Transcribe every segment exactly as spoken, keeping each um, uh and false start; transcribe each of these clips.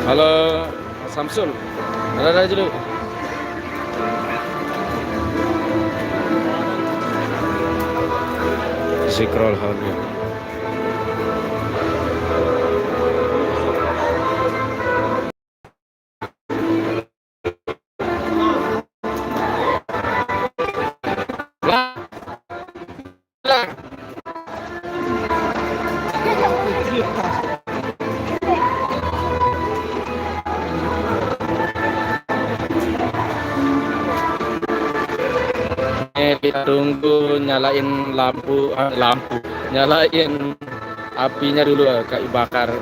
Halo, Samsul. Halo, halo, dulu. Zikrul Hadir. Eh, kita tunggu nyalain lampu, ah, lampu, nyalain apinya dulu, eh, kayu bakar.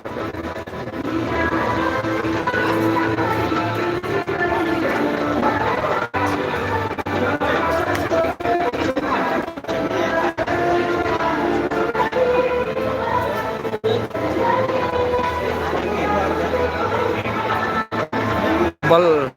Bal.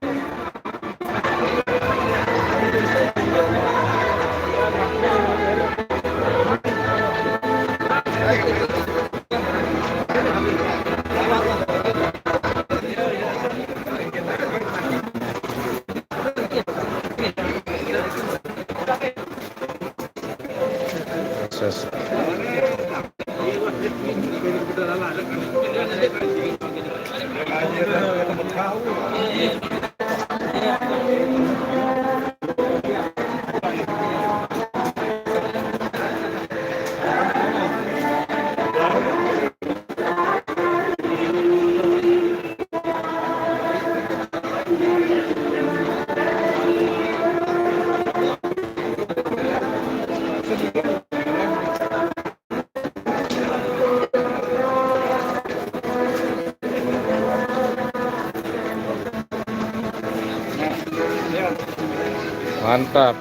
Mantap.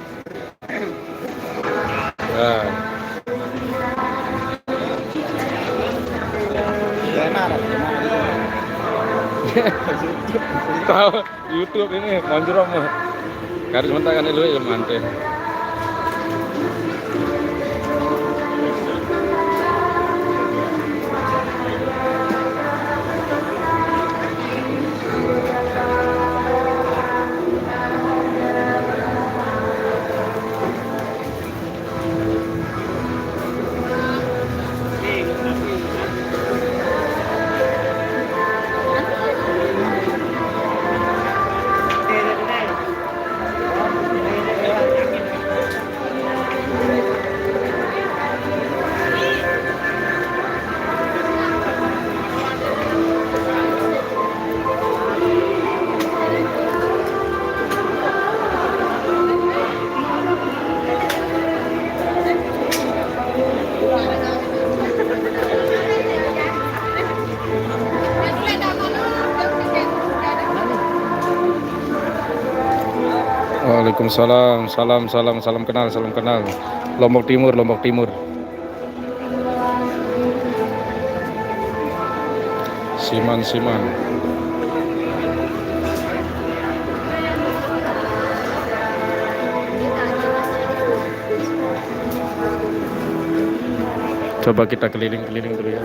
Nah. Tahu YouTube ini manjrom. Kari sebentar kan lu ya mantep. Waalaikumsalam, salam, salam, salam kenal, salam kenal. Lombok Timur, Lombok Timur. Siman, siman. Coba kita keliling-keliling dulu ya.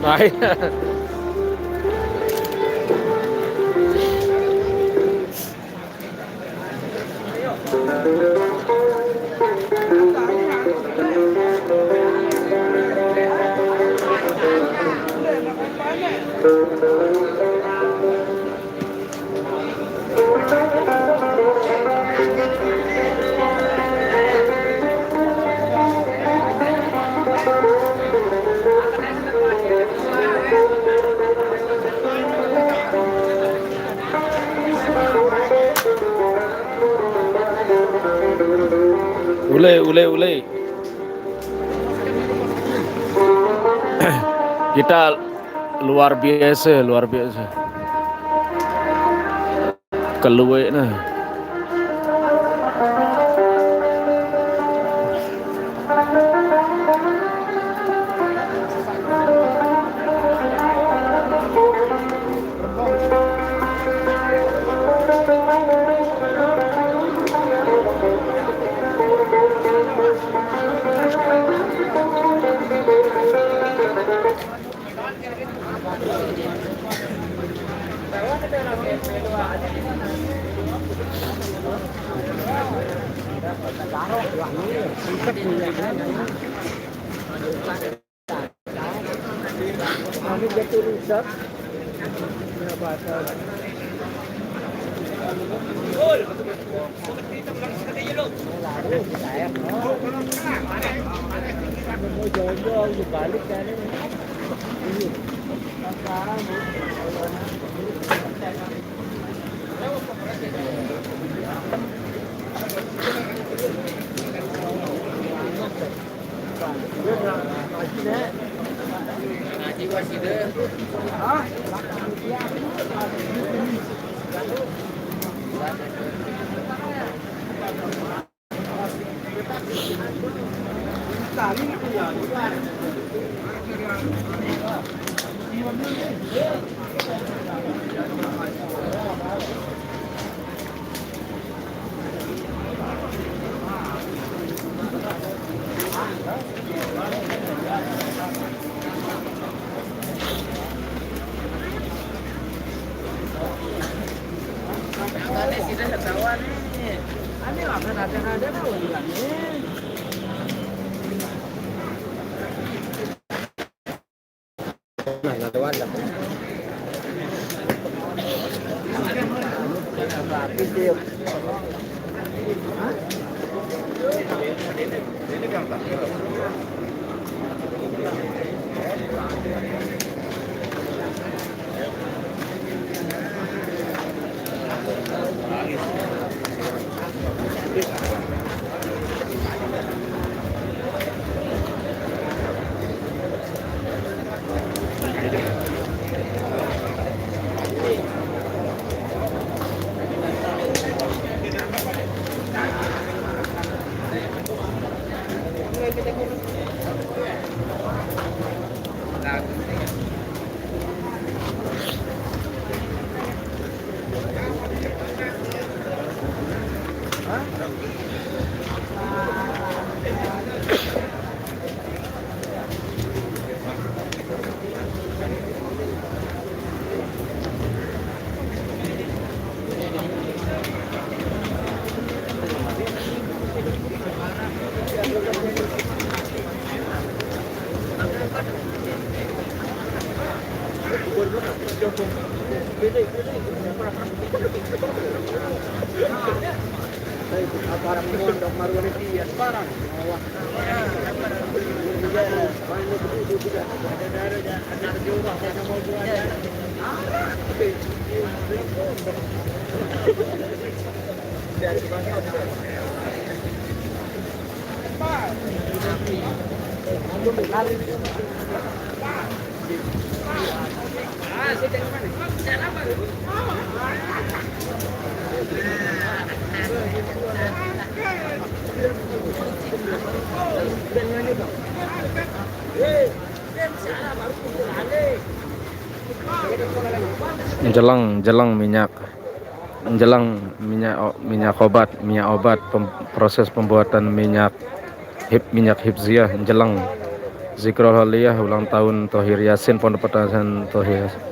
Ay. Ule, ule, ule. Kita luar biasa, luar biasa. Keluar nah. Jelang, jelang minyak, jelang minyak, o-, minyak obat, minyak obat, pem-, proses pembuatan minyak hip-, minyak hipziah, jelang. Zikrul Haliyah, ulang tahun Tohir Yasin, Pondok Pesantren Tohir Yasin.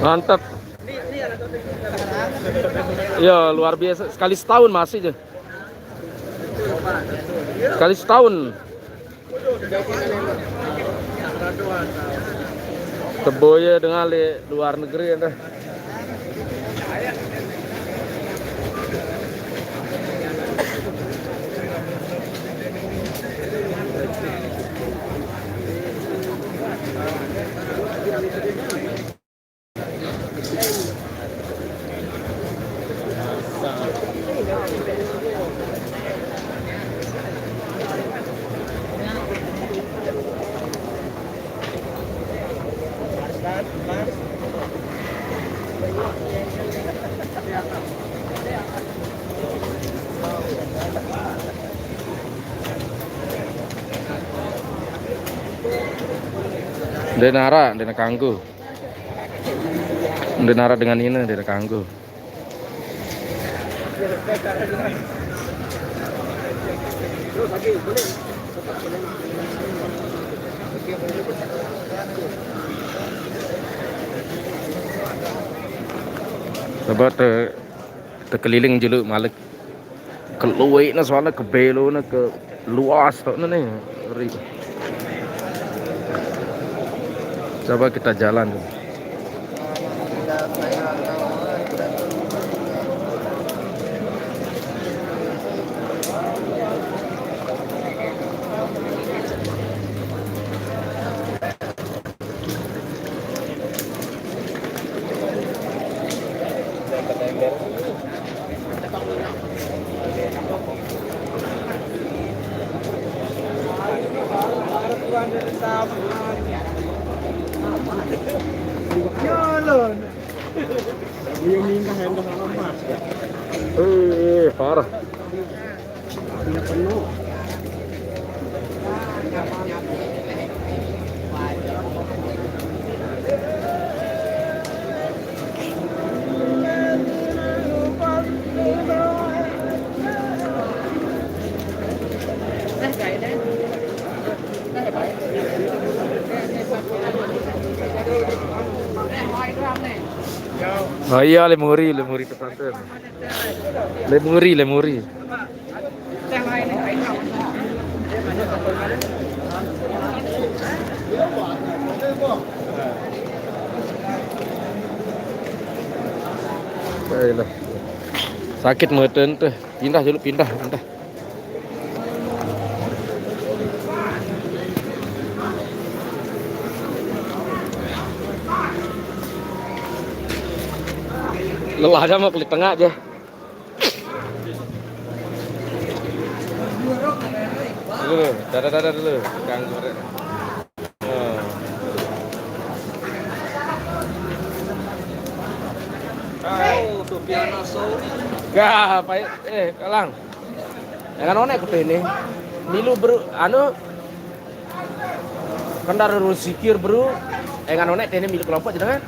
Mantap. Ya, luar biasa. Sekali setahun masih je. Sekali setahun. Teboye dengan le luar negeri dah. Denara, dena kanggo. Denara dengan ini, dena kanggo. Coba te, tekeliling julu malik. Keluwe na soalnya kebelo na ke luas tuh nih. Ngeri. Coba kita jalan. Eh, parah. Oh iya, le muri, le muri pesantren. Le muri, le muri. Ayolah. Sakit meten tuh. Pindah dulu, pindah, pindah. Lelah aja mau ke tengah aja. Dulu, dadah-dadah dulu, tukang goreng. Oh. Oh, Sofiana Sauri. Gah, apa ya? Eh, Kalang. Engan onek kutene. Milu, bro, anu, kan dari sikir, bro. Engan onek tene milu kelompok jenengan.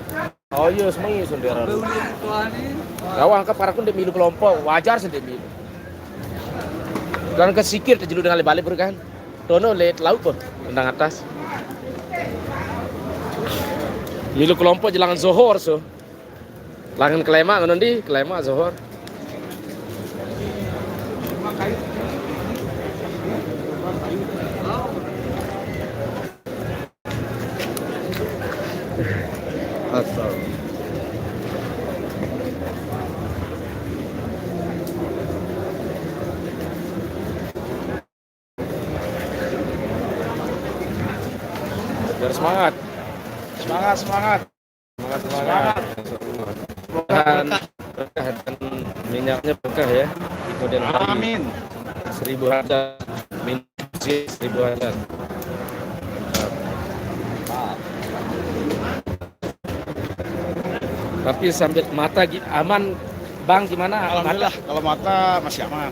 Oh iya, semengi sendiri. Gawang ke parakun dek milu kelompok, wajar sih dek milu. Kan ke sikir terjelu dengan balik, bro, kan. Tono let lauk kok, tendang atas. Milu kelompok jelangan zohor so. Langan kelema ngono ndi, kelema zohor. Asal. Biar semangat. Semangat, semangat. Semangat, semangat. Dan berkah dan minyaknya berkah ya. Kemudian hari Amin. Seribu hajar. Minyak seribu hajar. Tapi sambil mata gi-, aman, Bang, gimana? Alhamdulillah, mata? Kalau mata masih aman.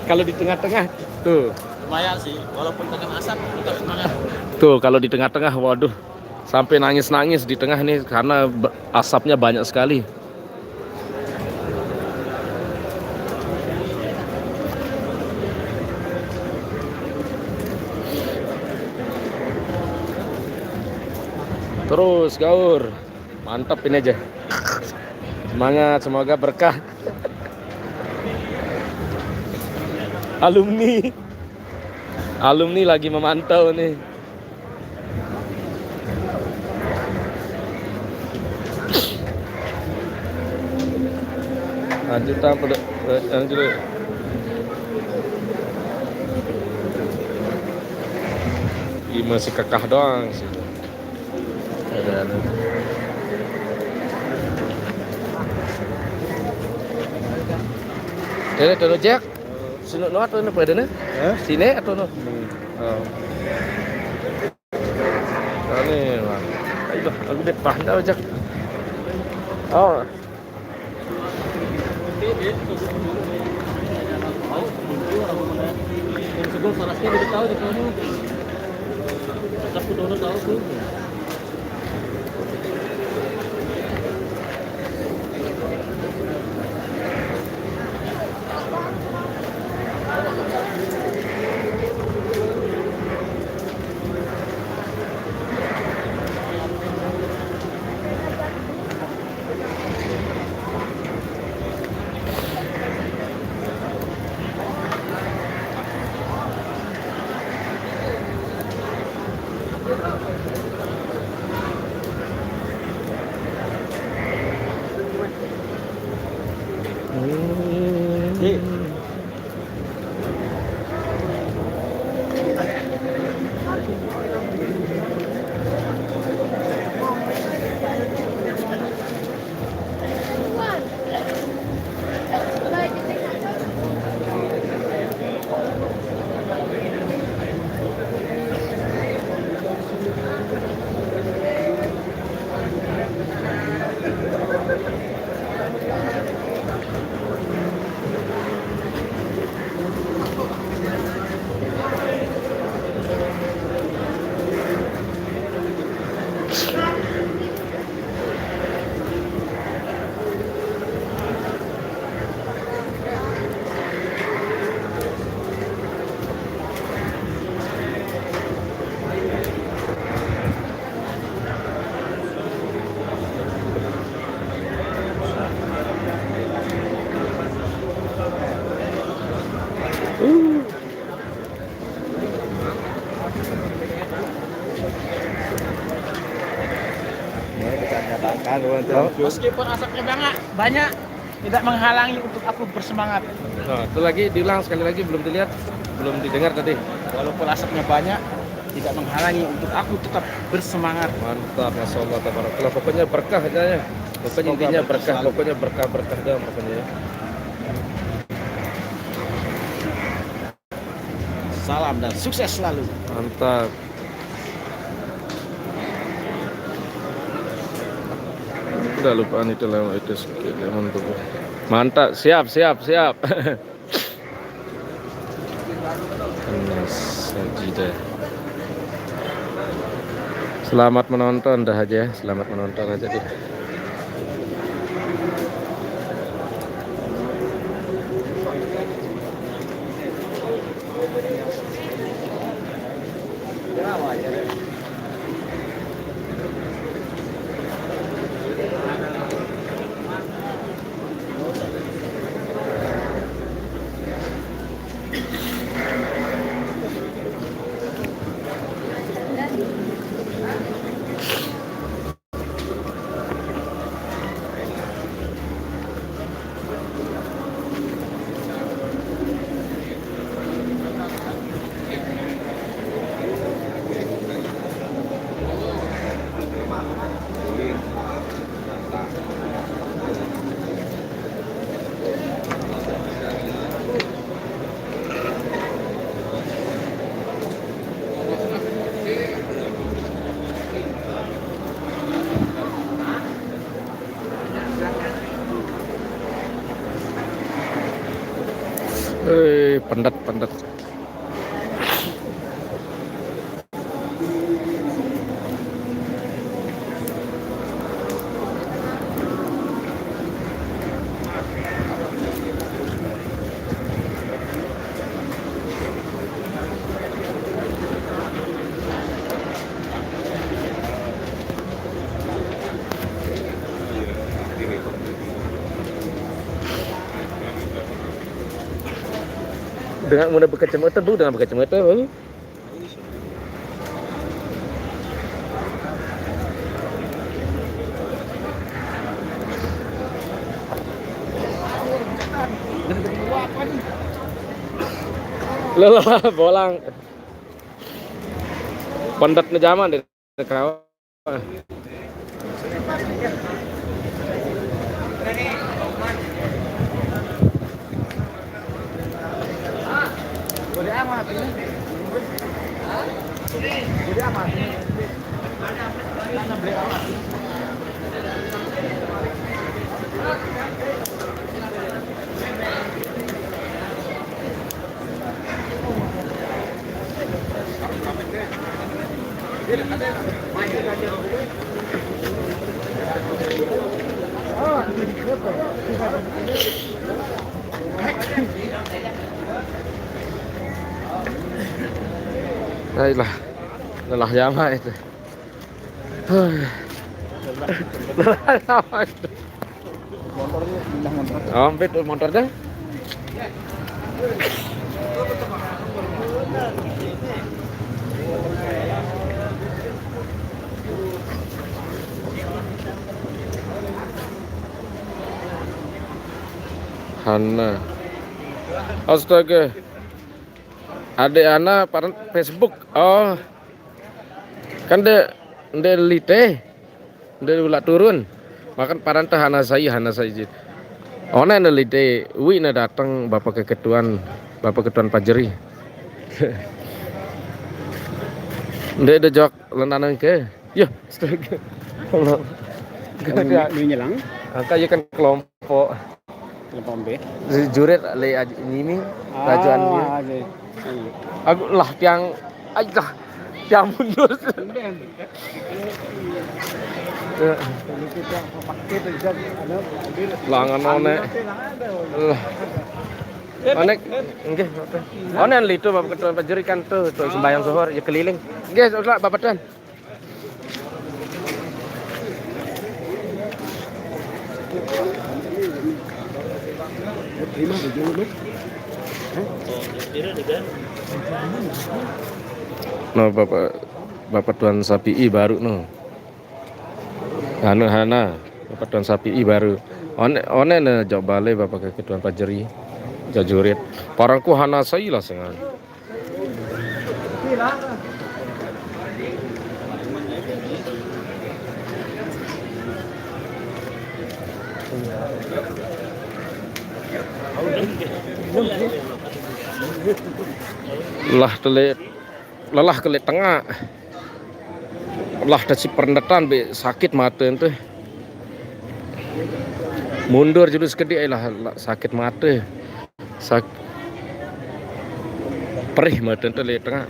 Kalau di tengah-tengah, tuh. Lumayan sih, walaupun kena asap, tetap semangat. Tuh, kalau di tengah-tengah, waduh, sampai nangis-nangis di tengah nih, karena ba-, asapnya banyak sekali. Terus, gaur. Mantap ini aja. Semangat, semoga berkah. Alumni. Alumni lagi memantau nih. Lanjut, tampil, eh, lanjut dulu. Ini masih kekah doang sih. Ada, ada. Ini, ada, Jack. Sini, no, atau ini, apa ada, nih? Hah? Sini atau no? Hmm. Oh. Ini, Bang. Ayo, aku dek pandau, Jack. Oh. Meskipun asapnya banyak, banyak, tidak menghalangi untuk aku bersemangat. Nah, itu lagi diulang sekali lagi, belum dilihat, belum didengar tadi. Walaupun asapnya banyak, tidak menghalangi untuk aku tetap bersemangat. Mantap, masya Allah, tabarakallah. Pokoknya berkah aja ya. Pokoknya semoga intinya berkah, pokoknya berkah, berkah doang pokoknya ya. Salam dan sukses selalu. Mantap. Udah lupa nih, itu lewat itu sedikit, lemon tuh. Mantap, siap, siap, siap. Nah, sajidah. Selamat menonton dah aja, selamat menonton aja deh. Eh, pendet, pendet. Dengan muna bekacamata, bu, dengan bekacamata, bu. Lelah bolang. Pendet ne jaman deh, kawan. Baiklah, lelah jama itu. Lelah jama itu. Oh, ampit motor deh. Hana. Astaga. Adik Ana paran Facebook. Oh. Kan de, de lite. Nde ulak turun. Makan paran te Hana Sai, Hana Sai jit. One ne lite, wi ne dateng Bapak Keketuan, Bapak Ketuan Pajeri. Nde de jok lenaneng ke. Yo, astaga. Kalau nyelang? Angka ye kan kelompok. Kelompok B. Jurit le aj-, nyiming. Ah, rajuan dia. Aku lah tiang, ai lah tiang mundur. Langan one. Lah. Onek, nggih, Bapak. Onek lito Bapak Ketua Pajeri kan tuh, tuh sembahyang zuhur ya keliling. Nggih, Bapak Tuan. No, Bapak, Bapak Tuan Sapi'i baru no. Anu Hana, Bapak Tuan Sapi'i baru. One, one ne jok bale Bapak Keketuan Pajeri. Jajurit. Parangku Hana Sai lah sengan. Lah tele, lelah kele tengah. Lah tesi perendetan be sakit mata ente. Mundur julu sekedi ai lah, lah sakit mata. Sak-, perih mata ente le tengah.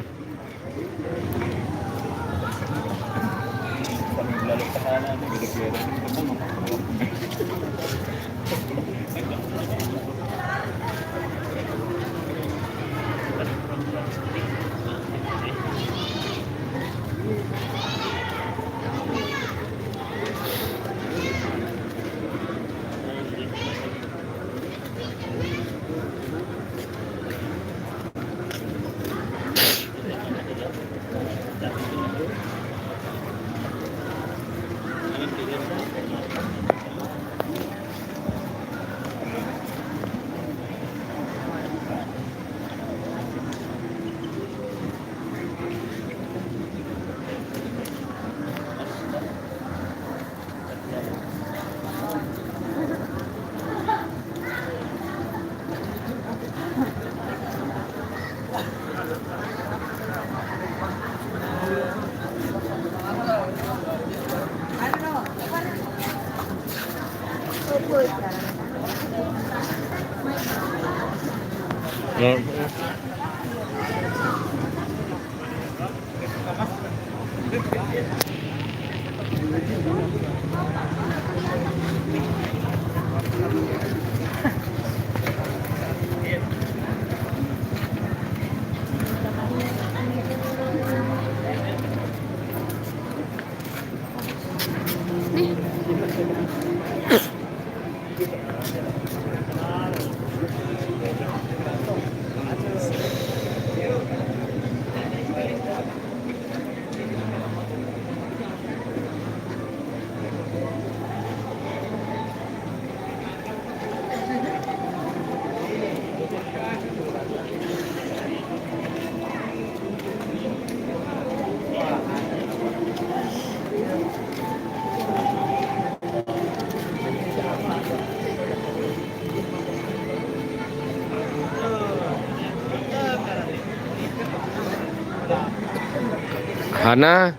Hana,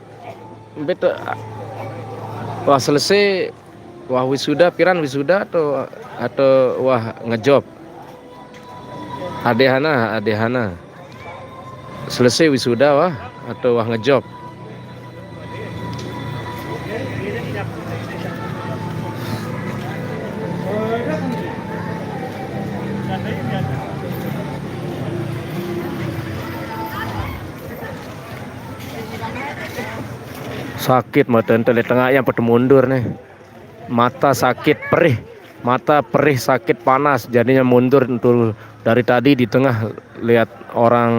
betul. Wah selesai, wah wisuda, piran wisuda atau, atau wah ngejob? Ade Hana, Ade Hana. Selesai wisuda wah atau wah ngejob? Sakit mata ente le tengah yang pada mundur nih. Mata sakit perih, mata perih sakit panas, jadinya mundur tuh dari tadi di tengah lihat orang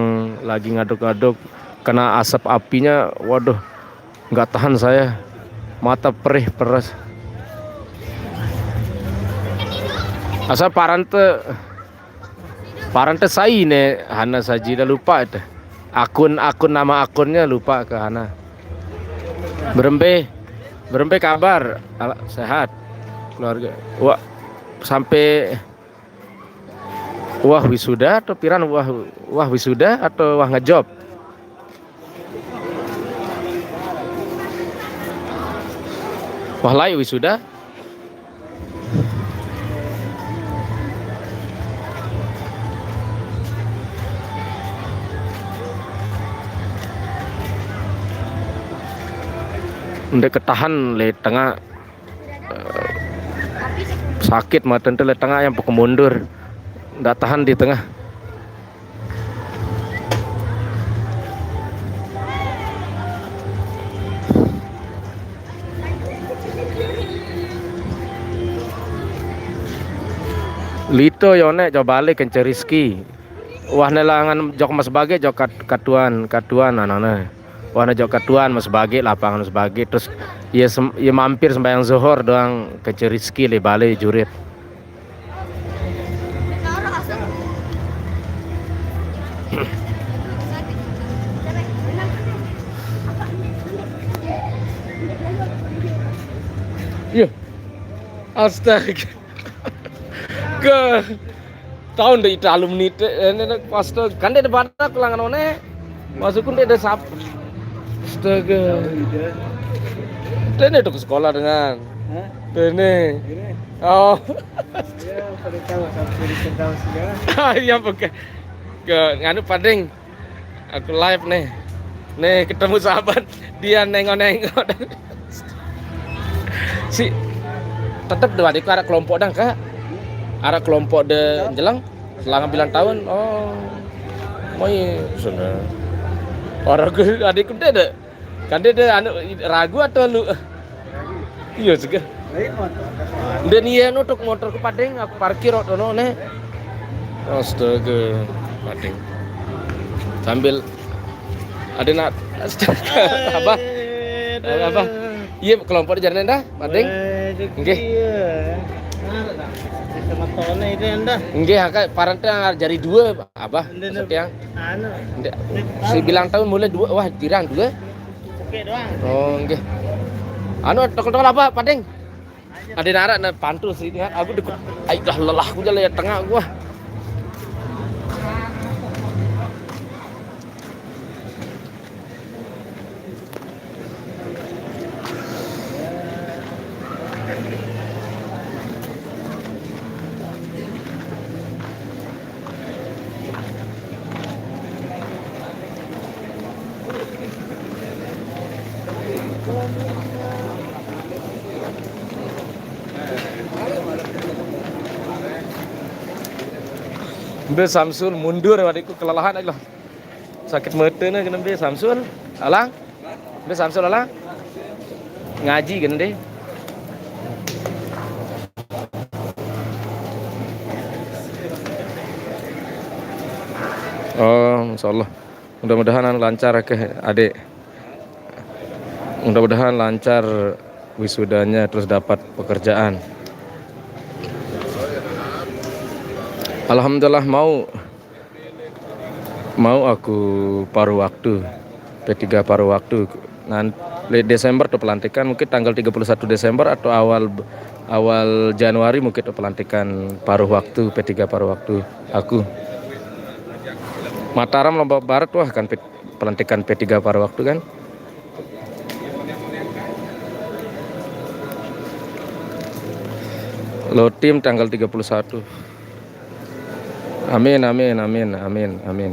lagi ngaduk-ngaduk, kena asap apinya, waduh, nggak tahan saya, mata perih peras. Asal parante, parante sai ne Hana saji dah lupa itu. Akun, akun nama akunnya lupa ke Hana. Berembe, berembe kabar? Ala-, sehat keluarga. Wah, sampai wah wisuda atau piran wah, wah wisuda atau wah ngejob? Wah lai wisuda. Ndak ketahan le tengah, eh, sakit mata ente le tengah yang pokok mundur. Ndak tahan di tengah. Lito yone coba le kence Rizky. Wah ne langan jok mas bage jok kat-, katuan, katuan anane. Wah ne jok katuan mas bage lapangan mas bage terus ye sem-, ye mampir sembahyang zuhur doang kence Rizky le bale jurit. Iya. Astaga. Ke Tahun deh itu alumni te, ini deh, pas tuh, kan dia ada badak langan one. Masuk pun dia ada sap. Astaga. Dia ini tuh ke sekolah dengan. Hah? Ini. Ini? Oh. Ya, pada tahu, sampai di tahu segala. Ah, iya, pakai. Ke nganu, Pading. Aku live nih. Nih, ketemu sahabat. Dia nengok-nengok. Si tetep deh, adikku, ada kelompok dong, Kak. Ada kelompok deh, jelang selama bilang tahun. Oh. Mau iya, sana. Orang gue, adikku deh, deh. Kan dia, dia anu, ragu atau lu? Iya juga. Dan iya, nutuk motor ke Pading, aku parkir waktu no, nih. Astaga, Pading. Sambil ada nak, astaga, apa? Apa? Iya, kelompok di jalan dah, Pading. Nggih. Iya. Sama tone itu dah. Nggih, akak parente jari dua, apa? Nggih, nggih. Sepiang. Anu. Nggih. Si bilang tahun mulai dua, wah, girang dua. Oke doang. Oh, nggih. Anu, tokol-tokol apa, Pading? Ada narak na pantul sih, kan? Aku deket. Ai, dah lelah aku jalan ya tengah gua. Mbe Samsul mundur, adikku kelelahan aja lah. Sakit mata nih kena Mbe Samsul. Alang. Mbe Samsul, Alang. Ngaji kena deh. Oh, insyaallah. Mudah-mudahan lancar ke adik. Mudah-mudahan lancar wisudanya, terus dapat pekerjaan. Alhamdulillah, mau, mau aku paruh waktu, P tiga paruh waktu. Nanti Desember tuh pelantikan, mungkin tanggal tiga puluh satu Desember atau awal, awal Januari mungkin tuh pelantikan paruh waktu, P tiga paruh waktu aku. Mataram, Lombok Barat, wah, kan P-, pelantikan P tiga paruh waktu kan. Lotim tanggal tiga puluh satu. Amin, amin, amin, amin, amin.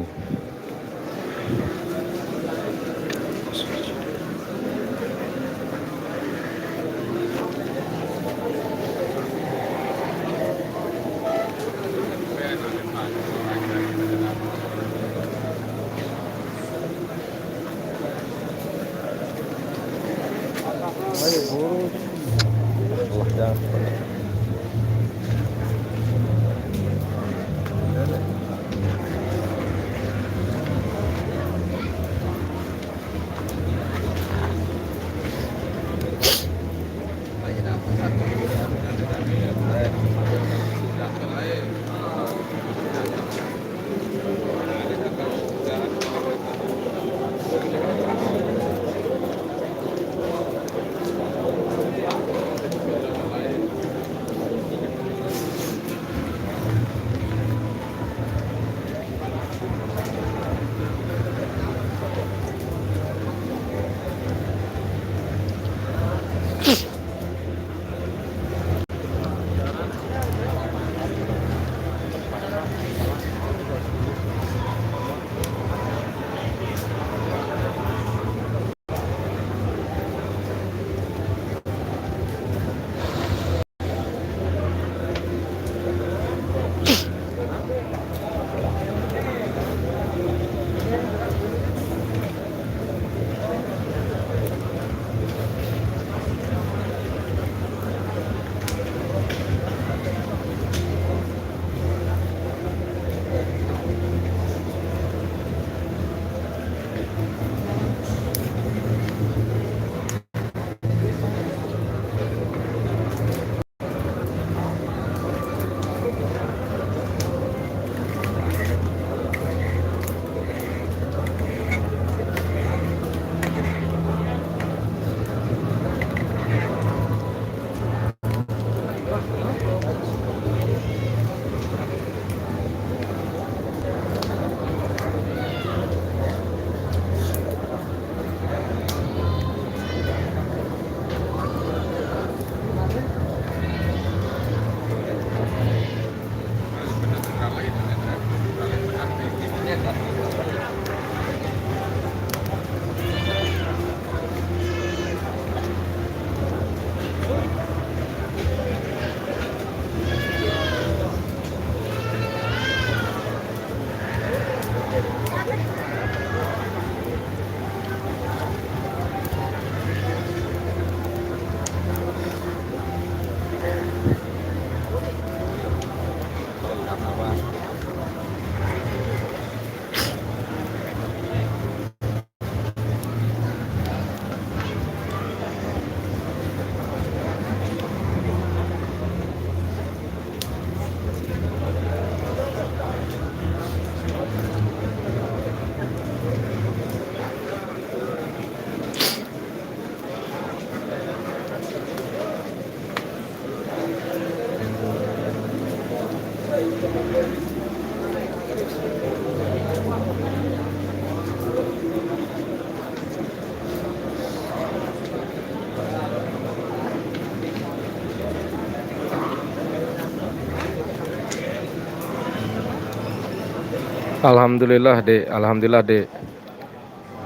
Alhamdulillah, Dek. Alhamdulillah, Dek.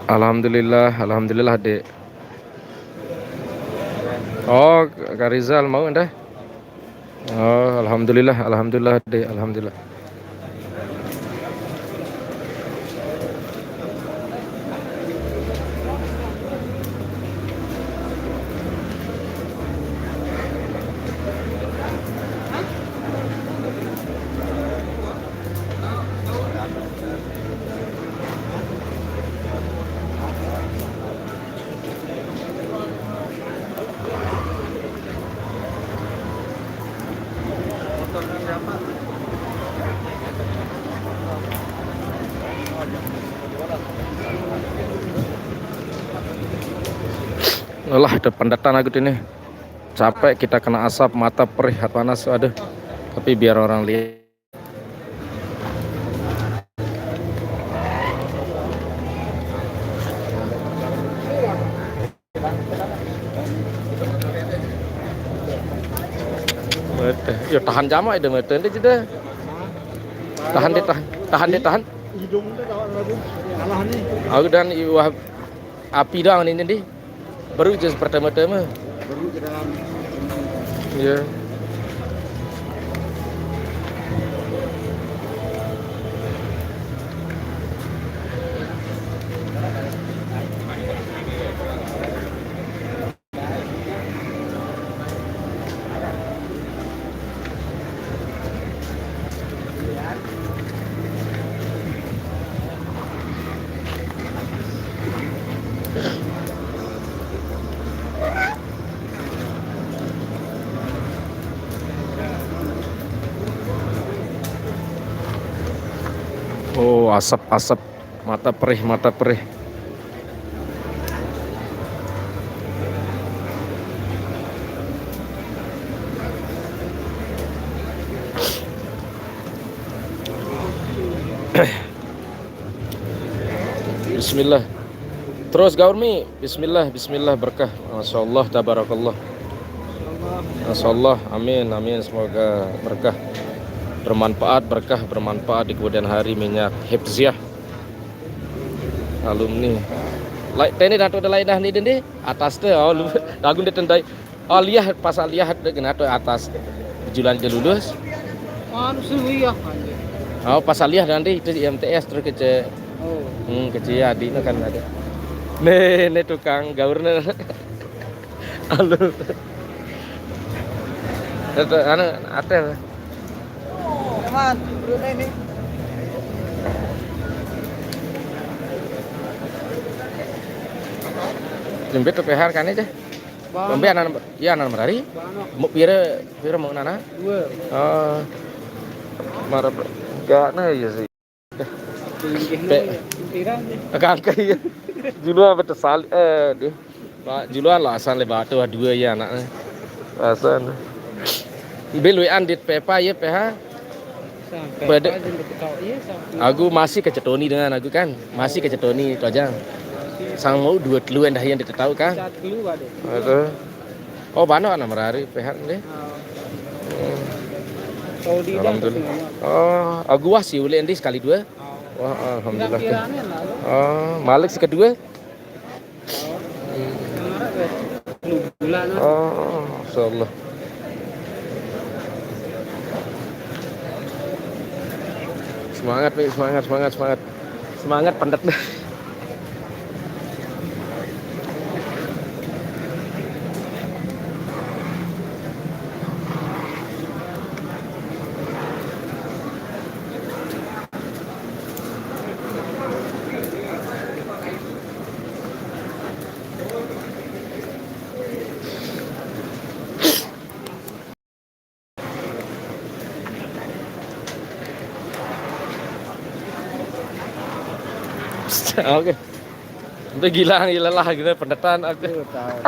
Alhamdulillah, alhamdulillah, Dek. Oh, Kak Rizal mau dah. Oh, alhamdulillah, alhamdulillah, Dek, alhamdulillah. Alah, ada pendatan aku ini. Capek kita kena asap, mata perih, panas, aduh. Tapi biar orang lihat. Mete. Ya tahan jamak itu mete. Ini sudah. Tahan deh, tahan. Tahan deh, tahan. Hidung tuh kalau lagu salah nih. Aku dan iwah api doang ini, nih. Baru aja pertama-tama. Baru kita. Iya. Oh, asap, asap. Mata perih, mata perih. Bismillah. Terus, Gaurmi. Bismillah, bismillah, berkah. Masya Allah, tabarakallah. Masya Allah, amin, amin. Semoga berkah, bermanfaat, berkah, bermanfaat di kemudian hari, minyak hifziah. Alumni. Lai, tene dah tu dah lain dah ni, ni. Atas tu, oh, lu, lagu dia tendai. Oh, liah, pasal liah tu kena tu atas. Julan je lulus. Anu sih, iya, anjir. Oh, pasal liah nanti itu I M T S terus kece. Oh. Hmm, kece ya, adik tu kan ada. Nih, nih tukang gaur nih. Alu. Itu, anu, atel. Teman, perutnya ini. Jempit tu P H R kan aja. Bang. Bambi anak, iya, anak merari. Bang. Mau pira, pira mau nana? Dua. Oh. Marah, enggak, nah, iya sih. Pe- Pira nih? Agak angka, iya. Julu apa tersali, eh, dia. Pak, juluan lah asal le batu dua ya anaknya. Asal. Bil wean dit Pepa ya, P H. Sampai Pada- apa aja untuk kau, iya, sampai. Aku masih kecetoni dengan aku kan. Masih kecetoni itu aja. Sang mau dua telu dah yang dia tahu kan. Satu ada. Ada. Oh, bano anak merari P H deh. Oh. Kalau di Alhamdulillah. Dalam semua. Oh, aku wah sih ulih endi sekali dua. Oh. Wah, alhamdulillah. Enggak, kiranya lah. Oh, Malik si kedua. Kemarin ya, sepuluh bulan. Oh, masya Allah. Semangat nih, semangat, semangat, semangat. Semangat pendet nih. Oke. Sampai gila, gila lah, gila pendetan aku. Iya, tahu.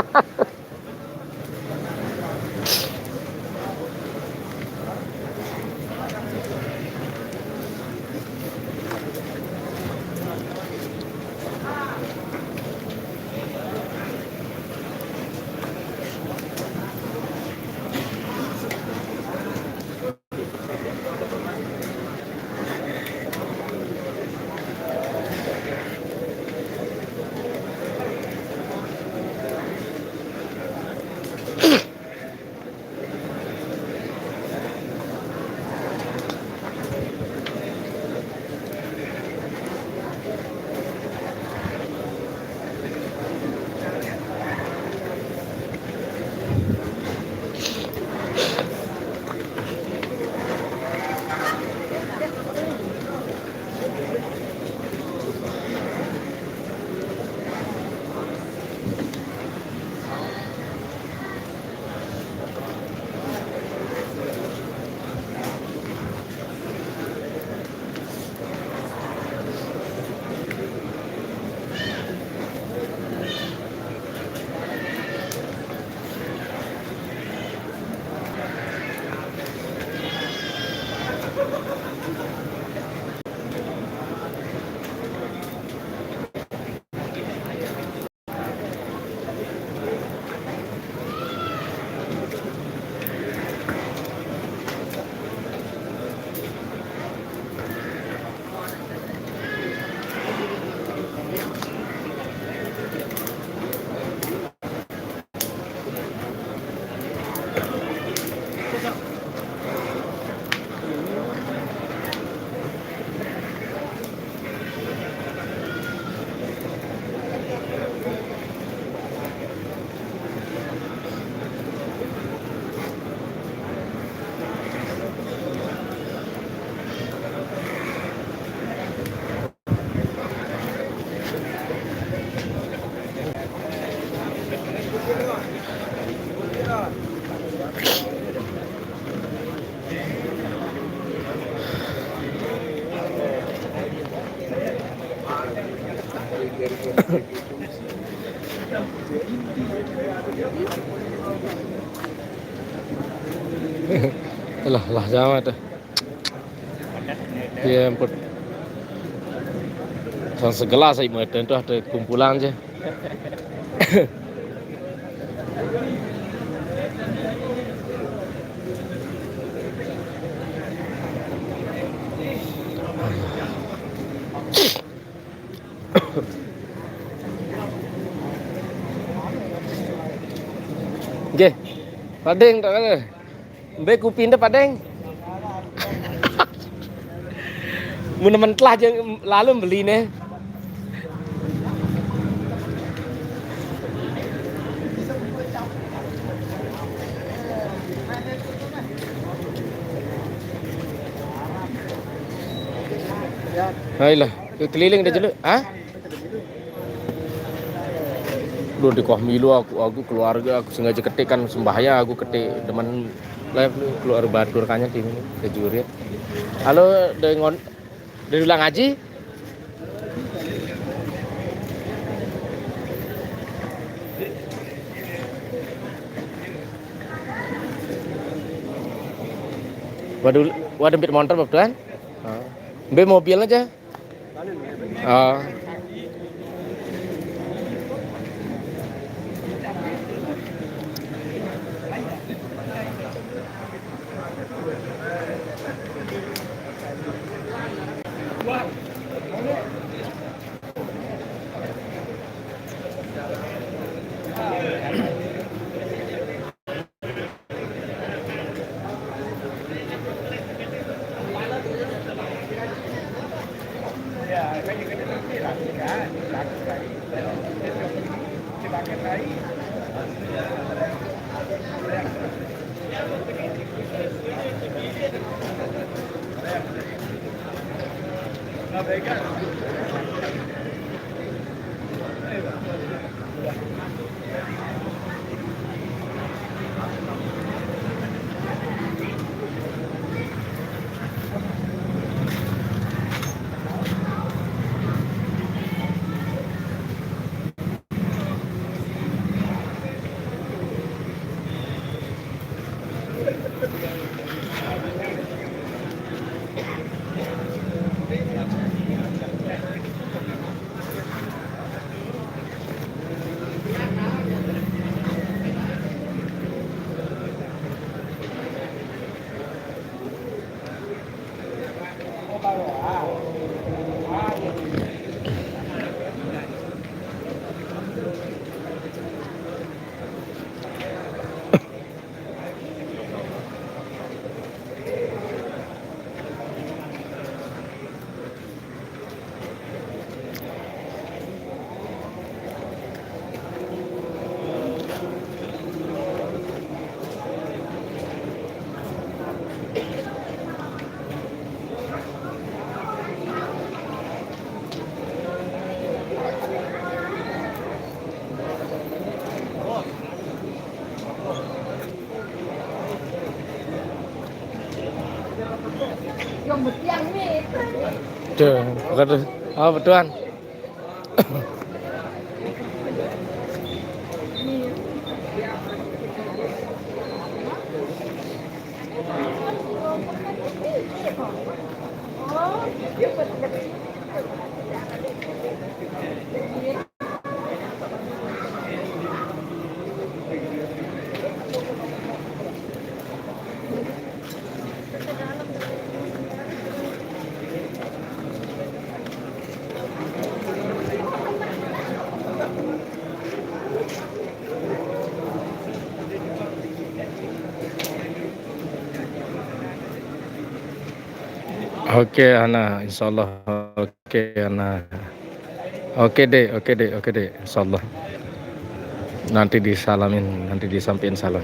Lah, lah, jawab tu. Ya ampun. Sang segelas saya mau tentu ada kumpulan je. Nggih. Padeng tak ada. Mbe kupi nda padeng. Mun nemen telah je lalu beli ne. Ayolah, ke keliling dah jelu. Ha? Lu di koh milu aku, aku keluarga aku sengaja ketik kan sembahya aku ketik demen live lu keluar batur kanya tim ini kejurit. Halo, dengan dari ulang ngaji. Waduh, waduh, bit montor, Bab Tuan. Ah. Ambil mobil aja. Ah. Tuh, bukan tuh. Oh, betulan. Oke, Ana, insyaallah. Oke, Ana. Oke, Dek, oke, Dek, oke, Dek, insyaallah. Nanti disalamin, nanti disampaikan salam.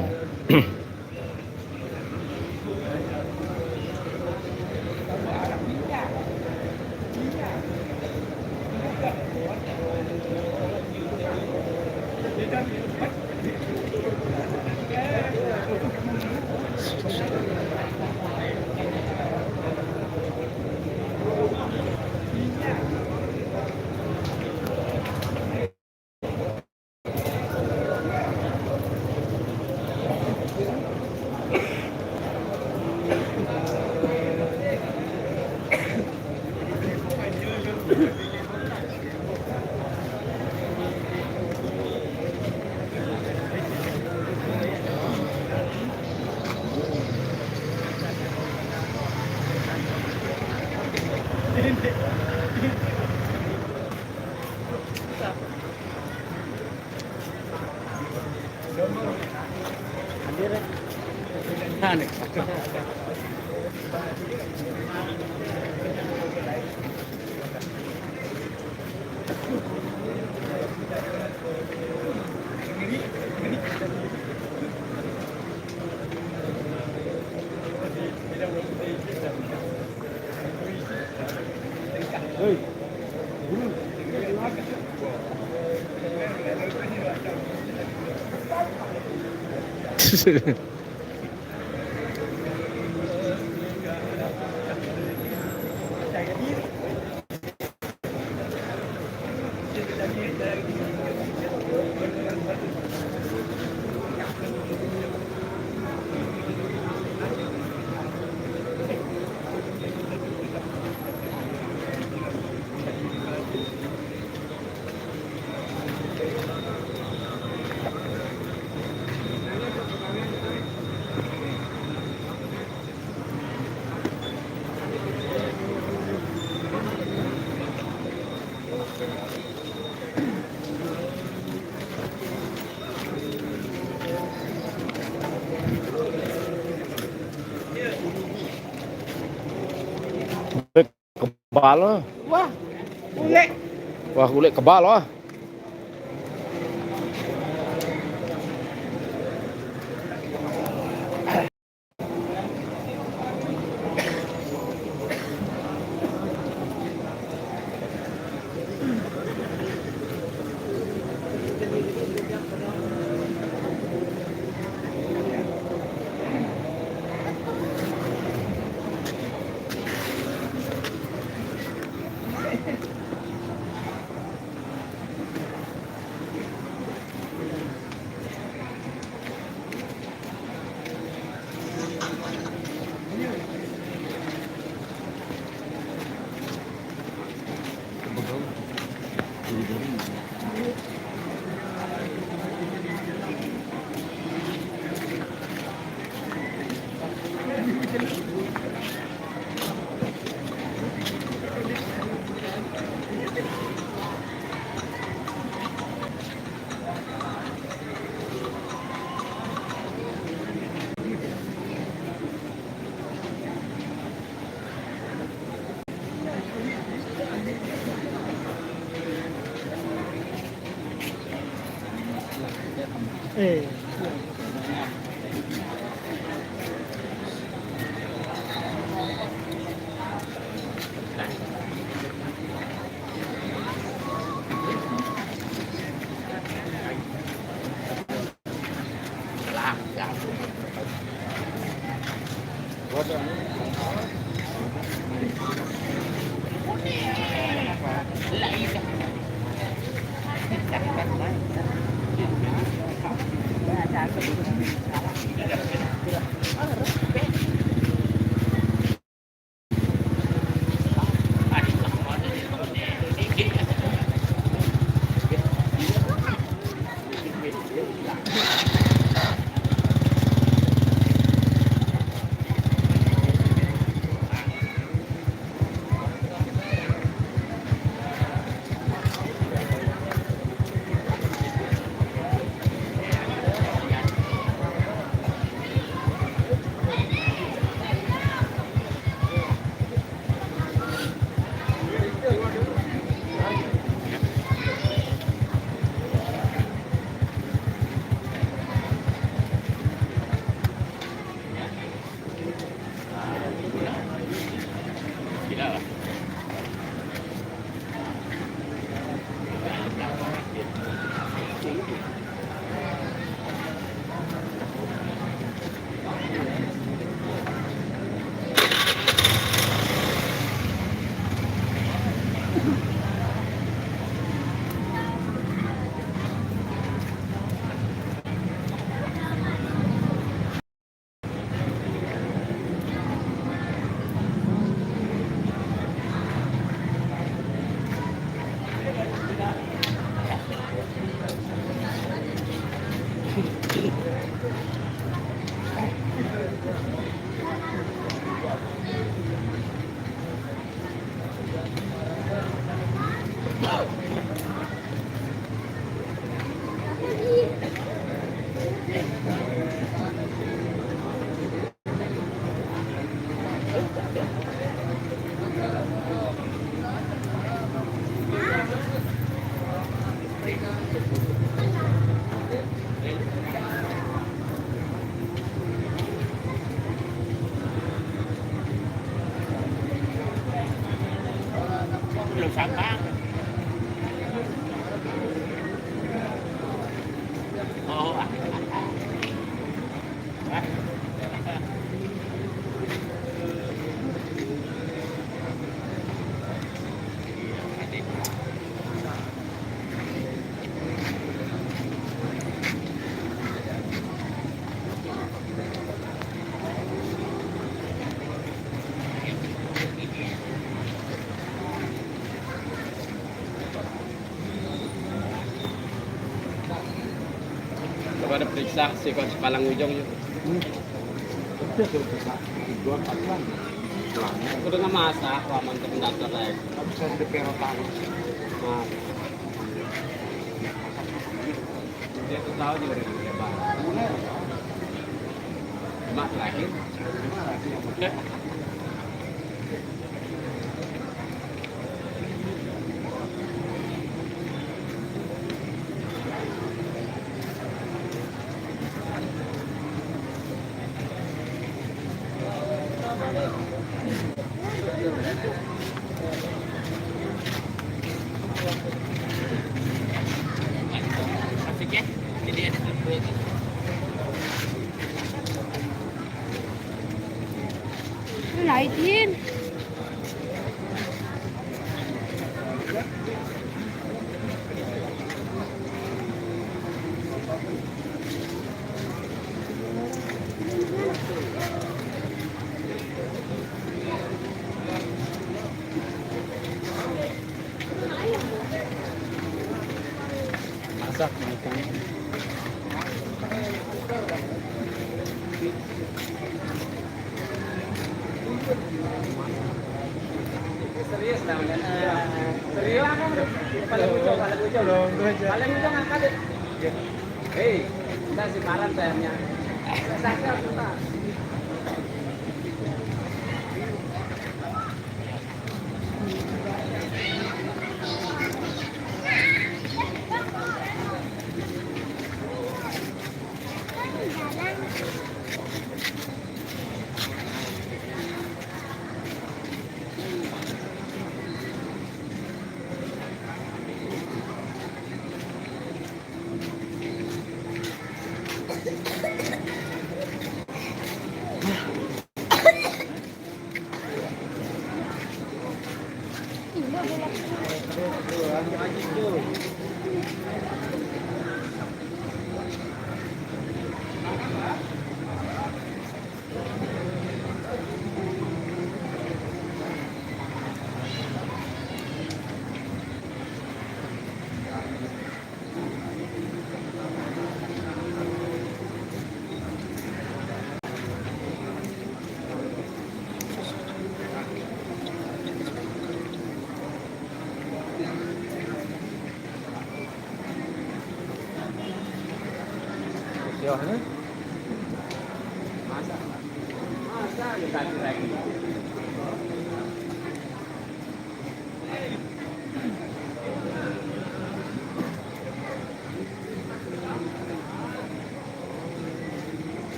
Kebal ah. Wah, kulit. Wah, kulit kebal ah. Coba ada periksa si kos palang ujung yuk. Hmm. Itu sih bisa dua kali lah. Aku udah nggak masak, aku aman ke pendaftar lagi. Nggak bisa di Pero tahu. Nah. Dia tuh tahu juga dari Jawa. Mak terakhir. Lain. Masak ikan. Serius namanya. Serius. Paling ujung, paling ujung. Paling ujung angkat deh. Hei, kita si Paran sayangnya. Saya, saya,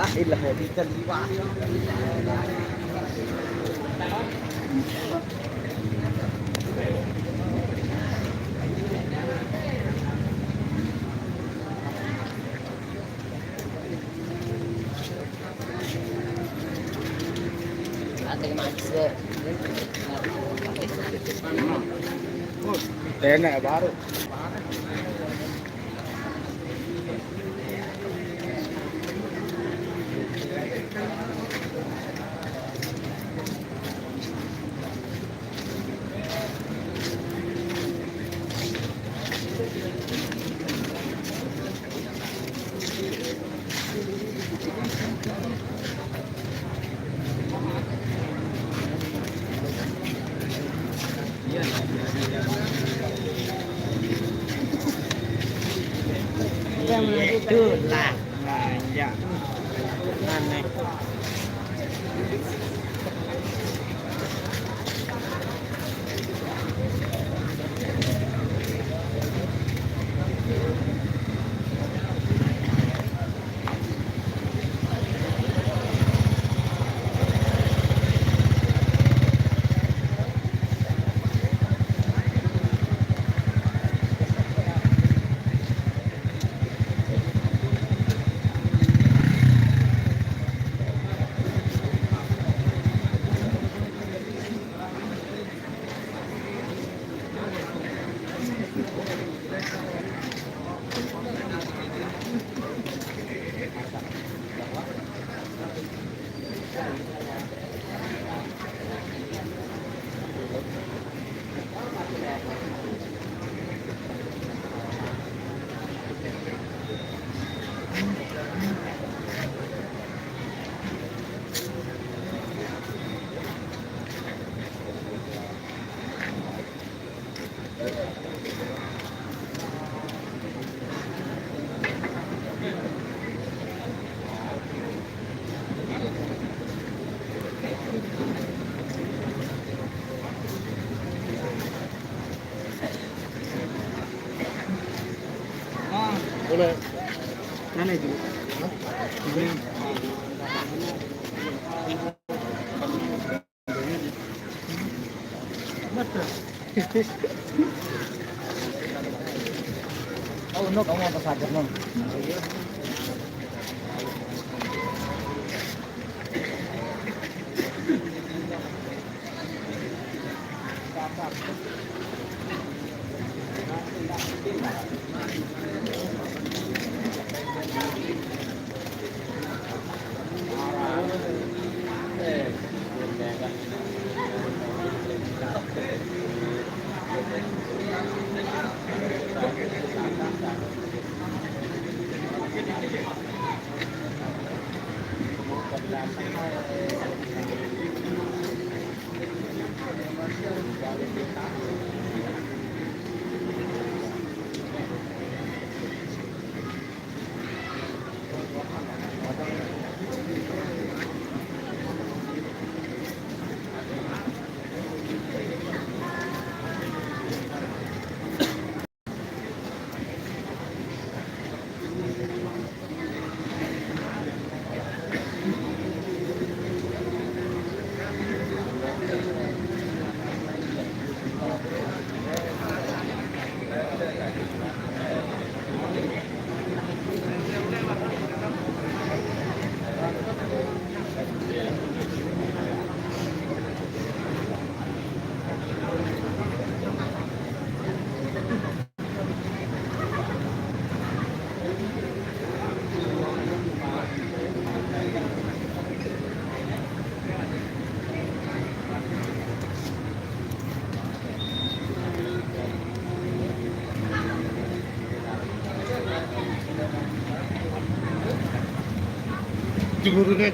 Ah, ilah ya, kita liwat. Ada yang masih. Enak baru. Itulah. Nah, ya. Aneh. Boleh. Mana itu? Hah? Ini. Oh, no, kamu atas aja, no. Turunan.